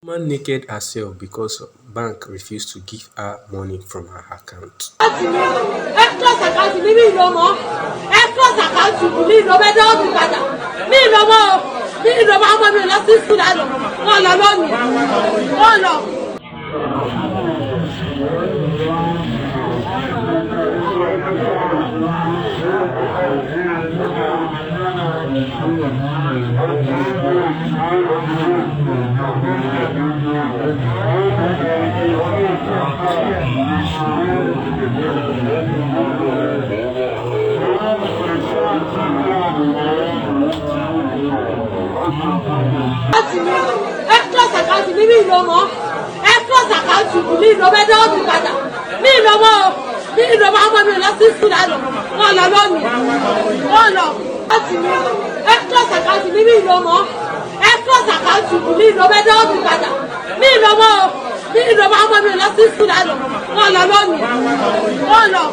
Woman naked herself because bank refused to give her money from her account. Ẹ close account mi, mi ìlò mọ́. Ẹ close account mi, ìlò bẹ́ẹ̀ dọ́wọ́ mi padà. Mi ìlò mọ́ o, mi ìlò mọ́. Ọmọ mi ò lọ sí school lánàá, wọ́n lọ lónìí, wọ́n lọ. Ẹ close account mi, mi ìlò mọ́. Ẹ close account mi, ìlò bẹ́ẹ̀ dọ́wọ́ mi padà. Mi ìlò mọ́ o, mi ìlò mọ́. Ọmọ mi ò lọ sí school lánàá, wọ́n lọ lónìí, wọ́n lọ. Ẹ close account mi, mi ìlò mọ́. Ẹ close account mi, ìlò bẹ́ẹ̀ dọ́wọ́ mi padà. Mi ìlò mọ́ o, mi ìlò mọ́. Ọmọ mi ò lọ sí school lánàá, wọ́n lọ lónìí, wọ́n lọ.